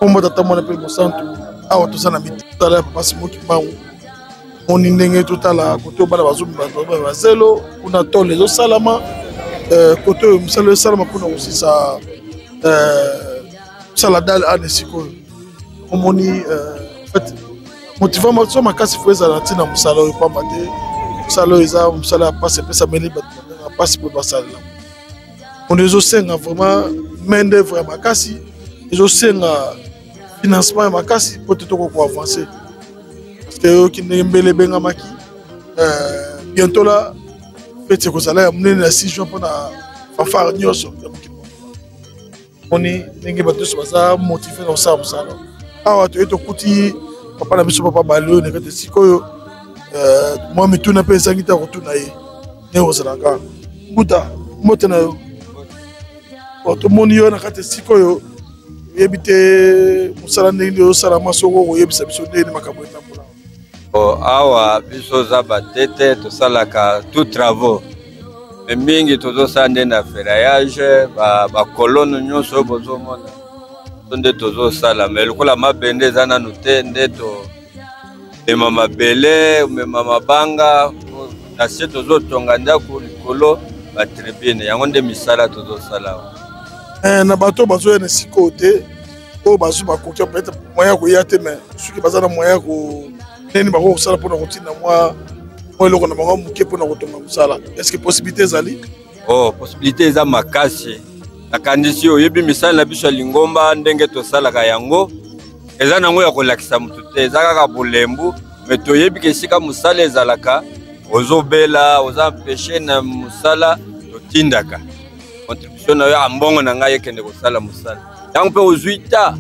Kombo Tata, Mwana mpe Mosantu. Awa toza na mitala ya Papa Simon Kimbangu. Moni ndenge totala kote oyo bana bazomema bazelo kuna, tole ezosalama kote oyo, mosala ezosalama mpona kosisa kosala dalle ane. Sikoyo omoni, en fait, motivation makasi fo ezala na ntina mosala oyo, pamba te mosala oyo eza mosala ya mpasi, epesameli bato ya mpasi mpo basalela. Mondo ezosenga vraiment main d'œuvre ya makasi, ezosenga financement ya makasi mpo te tokoki koavance, parce que oyoki ndenge mbele ebengamaki, bientôt la fête ekozala ya monene na 6 juin mpona fanfare nyonso ya mokili. Moni ndenge bato nyonso baza motive na kosala mosala. Awa toye, tokuti papa na biso, papa Bali, oyo na kati sikoyo. Mwa mituna mpe ezangi te kotuna ye ndenge kozalaka. Mbuta, mbote na yo. Tomoni yo na kati sikoyo, oyebi te mosala ndenge nini ozosalama, soko okoyebisa biso ndenge nini makambo etambola. Awa biso oza batete, tosalaka tout travaux, me mingi tozosala nde na ferraillage, bacolonne nyonso oyo bozomona so nde tozosala. Me lokola mabende eza nanu te, nde tomema mabele, omema mabanga na se, tozotonga ndako likolo, batribune. Yango nde misala tozosala awa. Na bato bazoya na esika oyo te, oyo bazwi bakoki peut-être moyen ya koya te, mais soki baza na moyen ya ko ndeni bakoki kosala mpona kotinda mwa eloko na bango moke mpona kotonga mosala, est ce que possibilité ezali? Oh, possibilité eza makasi. Nakanisi oyebi misala na biso ya lingomba, ndenge tosalaka yango eza nango ya kolakisa motu te, eza kaka bolembu. Me toyebi ke esika mosala ezalaka, ozobela, oza empêché na mosala, totindaka contribution na yo ya mbongo na ngai ekende kosala mosala ntango mpe ozwi ta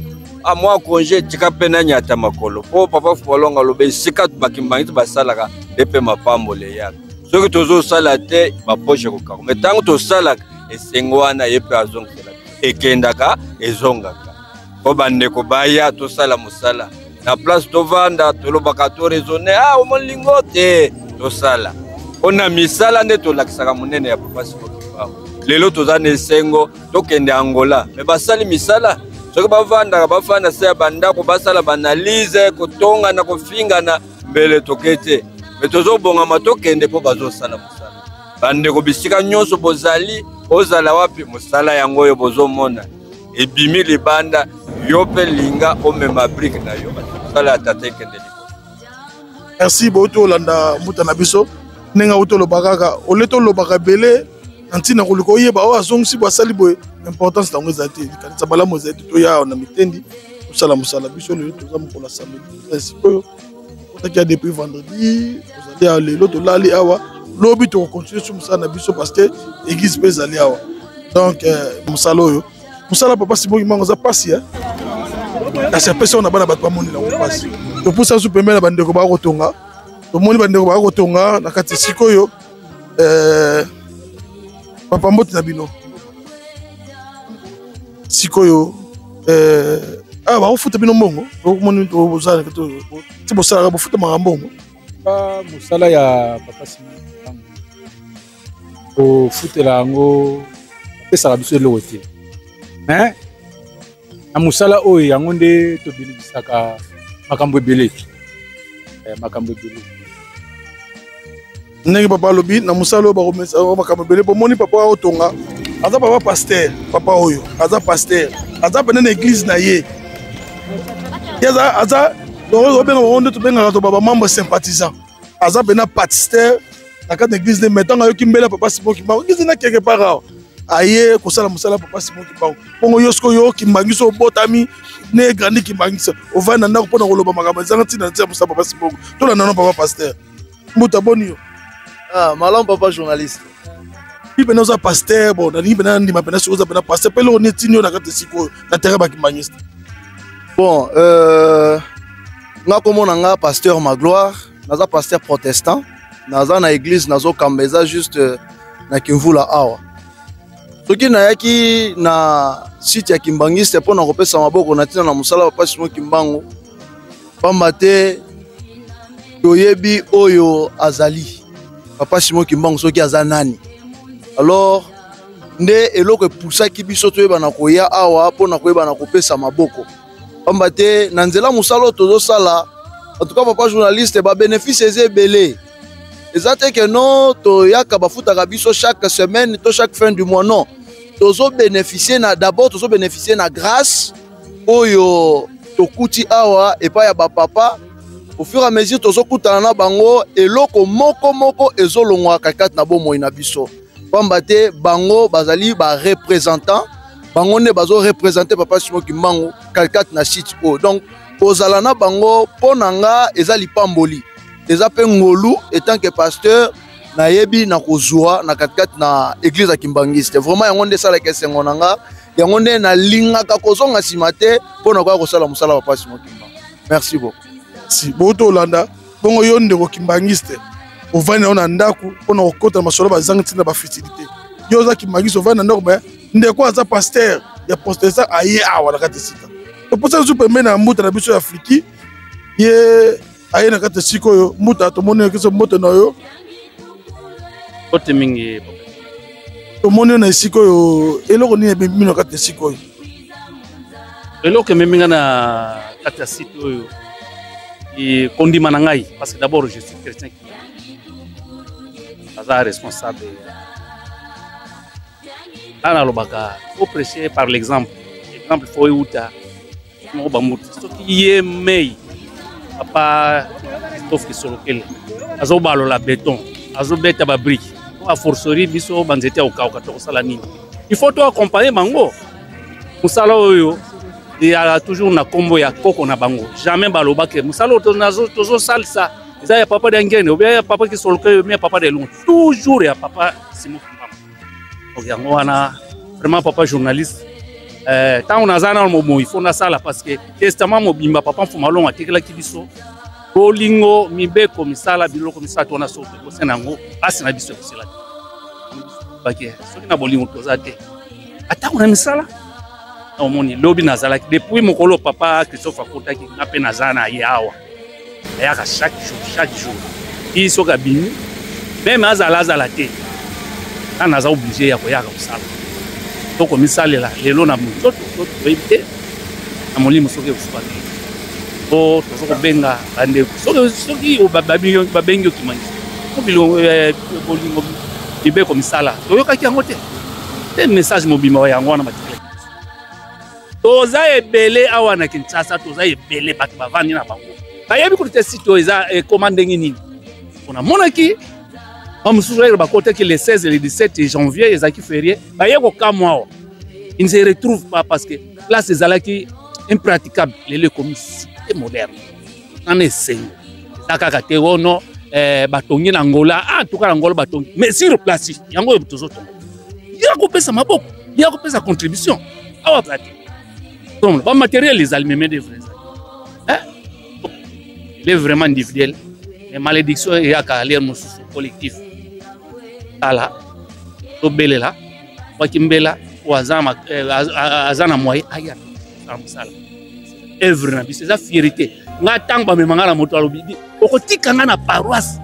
a mwa congé, tika mpe nanyata makolo, mpo papa Fualonga aloba esika bakimbangisi basalaka nde mpe mapamboli eyaka. Soki tozosala te, bapoche ekokaka. Me ntango tosalaka, esengo wana ye mpe azongisela, ekendaka ezongaka, mpo bandeko baya tosala mosala na place tovanda, tolobaka, toraisonne, ah, omolingo te, tosala mpo na misala nde tolakisaka monene ya papa Simon Kimbangu. Lelo toza na esengo, tokende Angola, me basali misala. Soki bavandaka, bafanda se ya bandako, basala baanalyse, kotongana, kofingana, mbele toke te. Me tozobongama tokende mpo bazosala mosala. Bandeko, bisika nyonso bozali, ozala wapi, mosala yango oyo bozomona ebimi libanda, yo mpe linga omema brike na yo, mosala ya tata ekende liboso. Merci. Bouti olanda mbuta na biso ndenge auti oloba kaka ole, tolobaka ebele na ntina koluka oyeba oyo azongisi bo asali boye, importance nango ezali te. Likanisa malamu ezali te, toya na mitendi, tosala mosala. Biso lelo toza mokolo ya samedi, toza sikoyo, tokotaki ya depuis vendredi, tozali awa lelo, tolali awa, lobi tokocontinue so mosala na biso, parce que église mpe ezali awa. Donc mosala oyo, mosala papa Simon Kimbangu, eza mpasi, kasi apesi oyo na bana bato bamoni nango mpasi. Topusa su pembeni na bandeko bakotonga, tomoni bandeko bakotonga na kati sikoyo. Papa, mbote na bino. Sikoyo awa bakofuta bino mbongo? Omoni ti bosalaka, bofutamaka mbongo? Mosala ya papa Simon Kimbangu, kofutela yango, bapesaka biso eloko te, mais na mosala oyo yango nde tobenebisaka makambo ebele, makambo ebele. Ndenge papa alobi, na mosala oyo bakomesa makambo ebele. Bomoni papa oyo otonga, aza papa pasteur. Papa oyo aza pasteur, aza pene na église na ye. Ye aza obenga bango nde tobengaka to bamembre sympathisant, aza pena pasteur na kati na église nde. Mais ntango ayoki mbela papa Simon Kimbangu, église na quelque part awa, aye kosala mosala papa Simon Kimbangu. Bongo yo sikoyo, yo kimbangisi, obotami ne grandi kimbangisi, ovandi na ndako mpona koloba makambo ezanga ntina na ntina mosala papa Simon. Tolanda no papa pasteur. Mbuta, boni yo? Ah, malamu papa journaliste. Bi pena oza pasteur, bon, nalingi pena ndima pena soki oza pena pasteur mpe eloko nini etindi yo na kati sikoyo na terrain bakimbangisi? Bon, nga komona nga pasteur Magloire, naza pasteur protestant, naza na église nazokamba, eza juste na Kimvula awa. Soki nayaki na site ya kimbangiste mpo na kopesa maboko na ntina na mosala papa Simon Kimbangu, pamba te toyebi oyo azali papa Simon Kimbangu soki aza nani. Alors nde eloko epusaki biso toyeba na koya awa mpo na koyeba na kopesa maboko. Pamba te na nzela mosala oyo tozosala, en tout cas papa journaliste, ba bénéfice eza ebele. Eza te que non toyaka bafutaka biso chaque semaine to chaque fin du mois, non. Tozo bénéficier na d'abord tozo bénéficier na grâce oyo tokuti awa epai ya bapapa. Au fur et à mesure tozokutana na bango, eloko moko moko ezolongwaka kati na bomoi na biso. Pamba te bango bazali ba représentant, bango nde bazo représenter papa Simon Kimbangu katikati na site oyo. Donc kozala na bango mpo na nga eza lipamboli, eza mpe ngolu. Etant que pasteur nayebi na kozwa na katikati na église ya Kimbanguiste. Vraiment yango nde esalaka esengo na nga, yango nde nalingaka kozonga nsima te mpo na koya kosala mosala papa Simon Kimbangu. Merci beaucoup. Si bouti olanda bongo yo ndeko Kimbanguiste ovandi na yo na ndako mpona kokota masolo bazangi ntina ba futilité. Yo oza Kimbanguiste ovandi na ndako, me ndeko aza pasteur ya protestant aye awa na kati esika toposa biso pembeni na mbuta na biso ya Afriki, ye aye na kati esika oyo. Mbuta, tomoni yo kiso, mbote na yo. Mbote mingi. Tomoni yo na esika oyo, eloko nini ebimi na kati esika oyo? Eloko ememi nga na kati ya site oyo, kondima na ngai, parce que d'abord je suis chrétien, aza responsable nga. Nalobaka faut prêcher par l'exemple. Exemple faut euta moko bambuta. Soki ye mei papa Christophe Kisolokele azobalola beton, azobeta babrike, a fortiori biso banzete ya kokauka, tokosala nini? Il faut to accompagner bango. Mosala oyo eyaka toujours na nkombo ya koko na bango. Jamais balobake mosala oyo tozosalisa eza ya papa Diangienda, obia ya papa Kisolokele, obia ya papa Delon, toujours ya papa Simon Kimbangu. Donc yango wana vraiment papa journaliste, ntango naza na bomoi, faut nasala, parce que testament mobimba papa Mfuma Longo atekelaki biso bolingo, mibeko, misala, biloko misato wana. Soki tokosena yango, basi na biso ekosela te. Bake soki na bolingo toza te, atako na misala. Omoni lobi nazalaki depuis mokolo papa Christophe akotaki, nga mpe naza na ye awa, ayaka chaque jour, chaque jour ti soki abimi, meme azala azala te, nga naza obligé ya koyaka kosala. Tokomisalela lelo na nzoto to toyebi te na molimo soki ekosuka te. Po toza kobenga bandeko, soki babengi okimangisa bolingo, mibeko, misala, toyokaki yango te te. Message mobimba yango wana batikelaki biso. Toza ebele awa na Kinshasa, toza ebele, bato bavandi na bango bayebi kutu te site oyo eza ekoma ndenge nini. Namonaki bamosusu oyo bakotaki le 16, le 17 janvier, ezalaki férié, baye kokamwa awa, ils ne se retrouvent pas parce que place ezalaki impraticable. Lelo ekomi cité moderne nana esengo. Eza kaka te ono batongi na Angola, ah, en tout cas na Angola batongi, mais sur place yango oyo tozotonga, ya kopesa maboko, ya kopesa contribution awa te. Donc bamatériel ezali, mais main d'œuvre ezali. Il est vraiment individuel, mais malédiction eyaka lere mosusu collectif. Tala, tobelela waki mbela oyo aza na moyen aya na mosala. Œuvre na biso eza fierté. Nga ntango bamema nga na moto, alobi okotika nga na paroisse,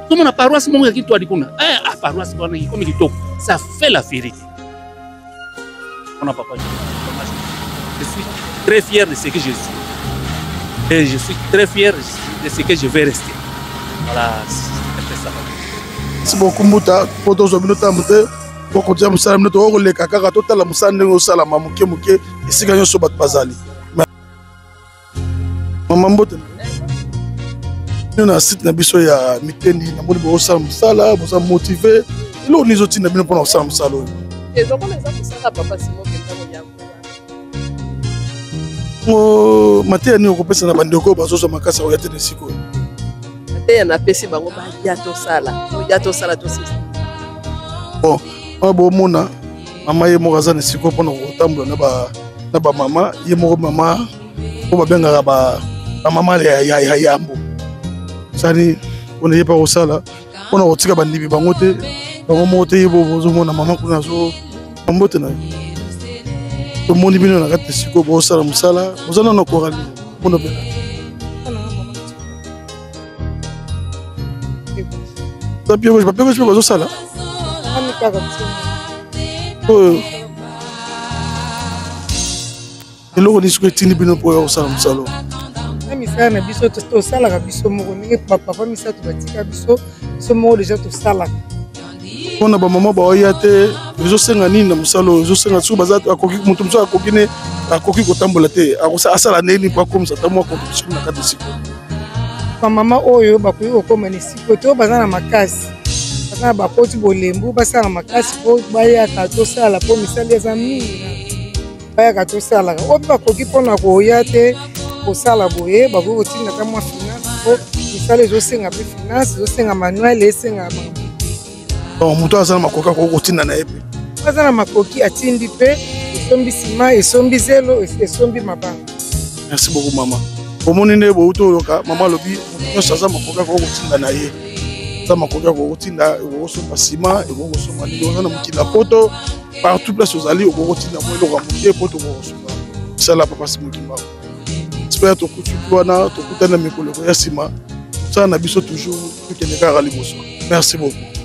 tomona paroisse moko ya Kitwadi kuna, ah, paroisse wana ekomi kitoko, ça fait la fierté. Mpona papa, je suis très fier de ce que je suis et je suis très fier de ce que je vais rester. Voilà, c'est ça. Merci beaucoup mbuta, mpo tozwa bino ntango te bokotia mosala bino. Tokokoleka kaka totala mosala ndenge osalama moke moke esika nyonso bato bazali. Mama, mbote bino na site na biso ya Mitendi. Namoni bozosala mosala, boza motivé. Eloko nini ezotinda bino mpona kosala mosala oyo? Lokola eza mosala papa Simon Kimbangu yango. Mateya nini okopesa na bandeko oyo bazozwa makasi ya koya te na esika oyo? Mateya napesi bango, baya tosala, toya tosala, tosisa. Bon, oyo bomona mama ye moko aza na esika mpona kotambola na bamama ye moko, mama oyo babengaka bamama ya yambo sani, mpona ye mpa kosala mpona kotika bandimi bango te, bango moko te. Ye bozomona mama kuna azo mbote na yo. Tomoni bino na kati sikoyo bosala mosala, boza nano korali mpona bena bapied gauche, bapied gauche mpe bazosala oyo. Eloko nini soki etindi bino mpo ya kosala mosala oyo? Na misala na biso tosalaka biso moko, ndenge bapapa misato batika biso, biso moko deja tosalaka. Mpona bamama baoya te, ezosenga nini na mosala oyo? Ezosenga soki baza akoki, moto mosusu akoki ne akoki kotambola te, asala ndenge nini mpo akomisa ata mwa contribution na kati esika? Bamama oyo bakoki kokoma na esika te, oyo baza na makasi, baza na bakoti bolembu, basala makasi mpo bayaka tosala, mpo misala eza mingi, bayaka tosalaka. Oyo mpe bakoki mpona koya te kosala boye, bakoki kotinda ata mwa finance, mpo misala ezosenga mpe finance, ezosenga manuel, esenga makambo. Donc moto aza na makoki akoki kotinda na ye mpe. Aza na makoki, atindi mpe, esombi sima, esombi zelo, esombi mabanga. Merci beaucoup mama. Omoni nde bouti oyoka mama alobi moto nyonso aza makoki akoki kotinda na ye, aza makoki akoki kotinda, ekoki kosomba sima, ekoki kosomba nini. Oza na mokili ya poto, partout place ozali, okoki kotinda mwa eloko ya moke mpo tokoki kosunga mosala papa Simon Kimbangu. J'espère tokuti wana, tokutani na mikolo ekoya nsima. Mosala na biso toujours tokende kaka liboso. Merci beaucoup.